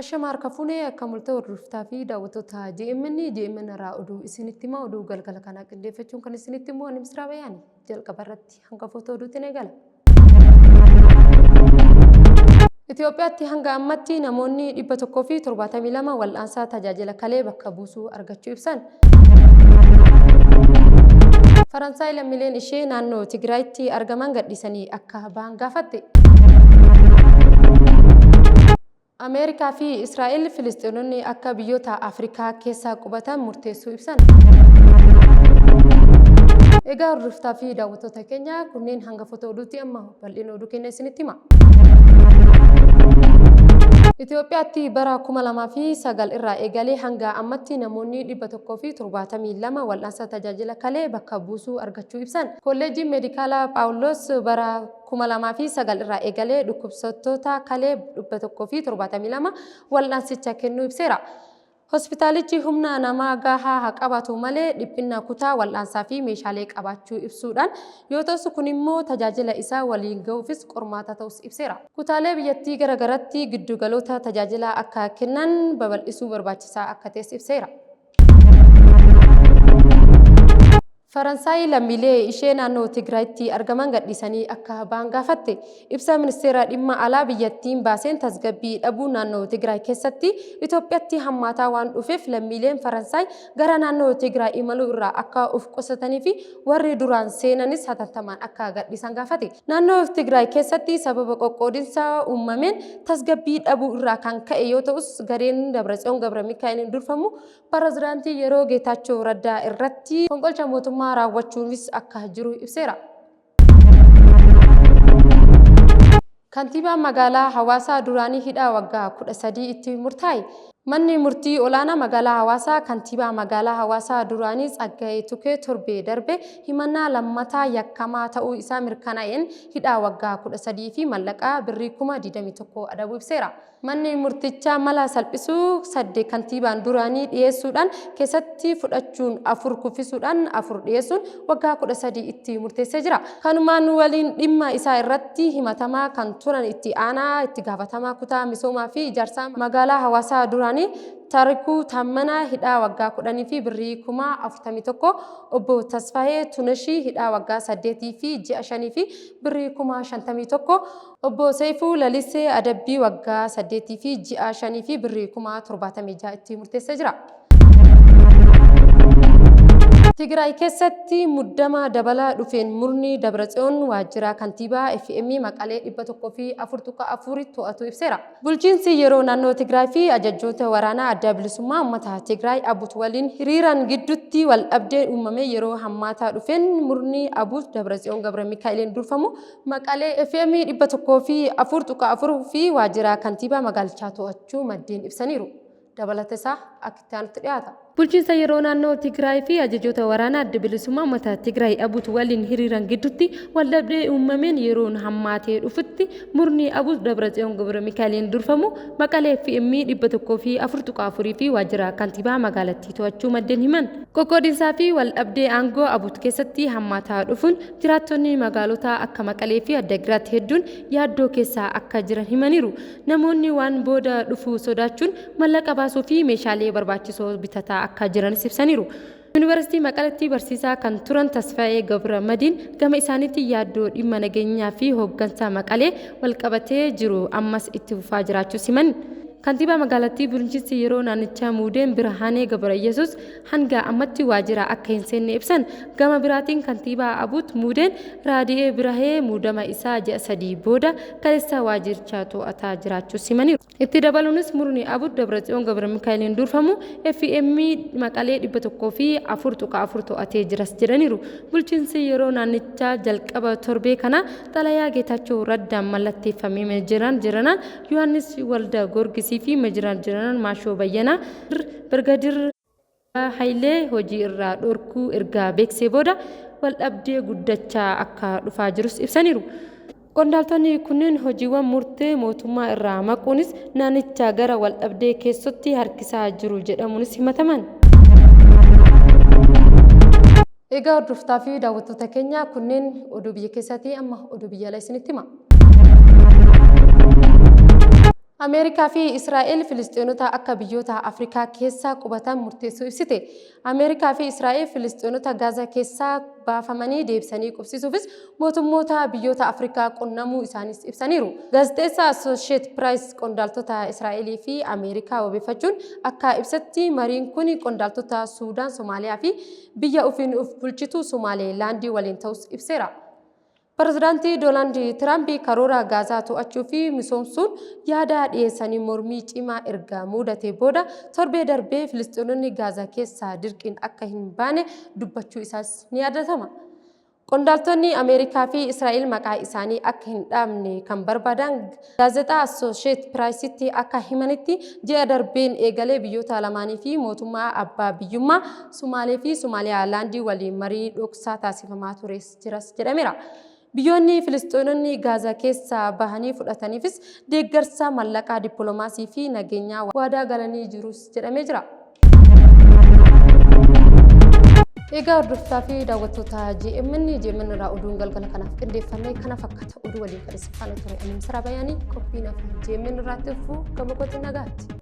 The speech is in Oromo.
Ashama harka fuunee akka mul'ata hordoftaa fi daawwattoota GMN GMN irraa oduu isinitti hima. Oduu galgala kanaa qindeeffachuun kan isinitti himu ani Misraa Bayaani. Jalqaba irratti hangafoota oduutiin eegala. Itoophiyaatti hanga ammatti namoonni 172 wal'aansa tajaajila kalee bakka buusuu argachuu ibsan. Faransaay lammiileen ishee naannoo Tigraayitti argaman gadhiisanii akka bahan gaafatte. Ameerikaa fi Israa'el Filisxeenonni akka biyyoota Afrikaa keessa qubatan murteessuu ibsan. Egaa hordoftaa fi daawwattoota keenya, kunneen hangafoota oduuti. Amma bal'ina oduu keenya isinitti hima. Itoophiyaatti bara 2009 irraa eegalee hanga ammatti namoonni 172 wal'aansa tajaajila kalee bakka buusuu argachuu ibsan. Kolleejjiin Meedikaalaa Phaawuloos bara 2009 irraa eegalee dhukkubsattoota kalee 172 wal'aansicha kennuu ibseera. Hospitaalichi humna namaa gahaa haa qabaatu malee dhiphinna kutaa wal'aansaa fi meeshaalee qabaachuu ibsuudhaan yoo ta'us, kunimmoo tajaajila isaa waliin gahuufis qormaata ta'uus ibseera. Kutaalee biyyattii gara garatti giddugaloota tajaajila akka kennan babal'isuu barbaachisaa akka ta'es ibseera. Faransaay lammiilee ishee naannoo Tigraayitti argaman gadhiisanii akka ba'an gaafatte. Ibsa Ministeera Dhimma Alaa biyyattiin baaseen tasgabbii dhabuun naannoo Tigraay keessatti Itoophiyatti hammaataa waan dhufeef lammiileen Faransaay gara naannoo Tigraay imaluu irraa akka of qusataniifi warri duraan seenanis hatattamaan akka gadhiisan gaafate. Naannoo Tigraay keessatti sababa qoqqoodinsa uummameen tasgabbii dhabuu irraa kan ka'e yoo ta'us, gareen Dabratsiyoon Gabramikaa'eliin durfamu Pirezidaantii yeroo Geetaachoo Raddaa irratti fonqolcha mootummaa raawwachuufis akka jiru ibseera. Kantiibaan magaalaa Hawaasaa duraanii hidhaa waggaa 13 itti murtaa'e. Manni murtii olaanaa magaalaa Hawaasaa kantiibaa magaalaa Hawaasaa duraanii Tsaggaayee Tukee torbee darbe himannaa lammataa yakkamaa ta'uu isaa mirkanaa'een hidhaa waggaa 13 fi mallaqaa birrii 21,000 adabuu ibseera. Manni murtichaa mala salphisuu sadde kantiibaan duraanii dhiyeessuudhaan keessatti fudhachuun 4 kuffisuudhaan 4 dhiyeessuun waggaa 13 itti murteessee jira. Kanumaan waliin dhimma isaa irratti himatamaa kan turan itti aanaa itti gaafatamaa kutaa misoomaa fi ijaarsaa magaalaa Hawaasaa duraanii Taarikuu Taammanaa hidhaa waggaa 10 fi birrii 41,000, Obbo Tasfaayee Tunashii hidhaa waggaa 8 fi ji'a 5 fi birrii 51,000, Obbo Seeyfuu Lalisee adabbii waggaa 8 fi ji'a 5 fi birrii 76,000 itti murteessee jira. Tigraay keessatti muddama dabalaa dhufeen murni Dabratsiyoon waajjira kantiibaa FM Maqalee 104.4 to'atu ibseera. Bulchiinsi yeroo naannoo Tigraay fi ajajjoota waraanaa Adda Bilisummaa Uummata Tigraay ABUT waliin hiriiran gidduutti waldhabdeen uumame yeroo hammaataa dhufeen murni ABUT Dabratsiyoon Gabramikaa'eliin durfamu Maqalee FM 104.4 fi waajjira kantiibaa magaalichaa to'achuu maddeen ibsaniiru. Dabalata isaa akka itti aanutti dhiyaata. Bulchiinsa yeroo naannoo Tigraay fi ajajoota waraanaa Adda Bilisummaa Uummata Tigraay ABUT waliin hiriiran gidduutti waldhabdee uumameen yeroon hammaatee dhufutti murni ABUT Dabratsiyoon Gabramikaa'eliin durfamu Maqalee FM 104.4 fi waajjira kantiibaa magaalattii to'achuu maddeen himan. Qoqqoodinsaa fi waldhabdee aangoo ABUT keessatti hammaataa dhufuun Jiraattonni magaalota akka Maqalee fi Addagiraat hedduun yaaddoo keessa akka jiran himaniiru. Namoonni waan booda dhufu sodaachuun mallaqa baasuu fi meeshaalee barbaachisoo bitataa akka jiranis ibsaniiru. Yuunivarsiitii Maqaletti barsiisaa kan turan Tasfaayee Gabra Madiin gama isaaniitiin yaaddoo dhimma nageenyaa fi hooggansa Maqalee walqabatee jiru ammas itti fufaa jiraachuus himan. Kantiibaa magaalattii bulchiinsi yeroo naannichaa muudeen Birhaanee Gabrayyesuus hanga ammatti waajjira akka hin seenne ibsan. Gama biraatiin kantiibaa ABUT muudeen Raadi'ee Birahee muudama isaa ji'a 3 booda kaleessa waajjiricha to'ataa jiraachuus himaniiru. Itti dabaluunis murni ABUT Dabratsiyoon Gabramikaa'eliin durfamu FM Maqalee 104.4 to'atee jiras jedhaniiru. Bulchiinsi yeroo naannichaa jalqaba torbee kanaa xalayaa Geetaachoo Raddaan mallatteeffame Meejeran Jeranaan Yohaannis Walda Goorgisii fi Meejeran Jeranaan Maashoo Bayyanaa Birgadir Hayilee hojii irraa dhorkuu erga beeksisee booda waldhabdee guddachaa akka dhufaa jirus ibsaniiru. Qondaaltonni kunneen hojiiwwan murtee mootummaa irraa maquunis naannicha gara waldhabdee keessootti harkisaa jiru jedhamuunis himataman. Egaa hordoftaa fi daawwattoota keenya, kunneen oduu biyya keessaati. Amma oduu biyya alaa isinitti hima. Ameerikaa fi Israa'el Filisxeenota akka biyyoota Afrikaa keessa qubatan murteessuu ibsite. Ameerikaa fi Israa'el Filisxeenota Gaazaa keessaa baafamanii deebisanii qubsiisuufis mootummoota biyyoota Afrikaa qunnamuu isaaniis ibsaniiru. Gaazexeessaa Associated Press qondaaltota Israa'elii fi Ameerikaa wabeeffachuun akka ibsetti mariin kun qondaaltota Suudaan, Somaaliyaa fi biyya ofiin of bulchitu Somaalilaandii waliin ta'us ibseera. Pirezidaanti Doonaald Tiraamp karoora Gaazaa to'achuu fi misoomsuun yaada dhiyeessanii mormii cimaa erga mudatee booda torbee darbee Filisxeenonni Gaazaa keessaa dirqiin akka hin baane dubbachuu isaas ni yaadatama. Qondaaltonni Ameerikaa fi Israa'el maqaa isaanii akka hin dhaabne kan barbaadan gaazexaa Associated Press'tti akka himanitti ji'a darbeen eegalee biyyoota lamaanii fi mootummaa abbaa biyyummaa Sumaalee fi Somaaliyaa laandii waliin marii dhoksaa taasifamaa tures jiras jedhameera. Biyyoonni Filisxeenonni Gaazaa keessaa bahanii fudhataniifis deeggarsa mallaqaa, dippiloomaasii fi nageenyaa waadaa galanii jirus jedhamee jira. Egaa hordoftoota fi daawwattoota GMN GMN irraa oduun galgala kanaaf qindeeffame kana fakkaata. Oduu waliin kan isin faana ture ani Misraa Bayaanii qophiin afaan GMN irraatti dhufuu gama kootiin nagaatti.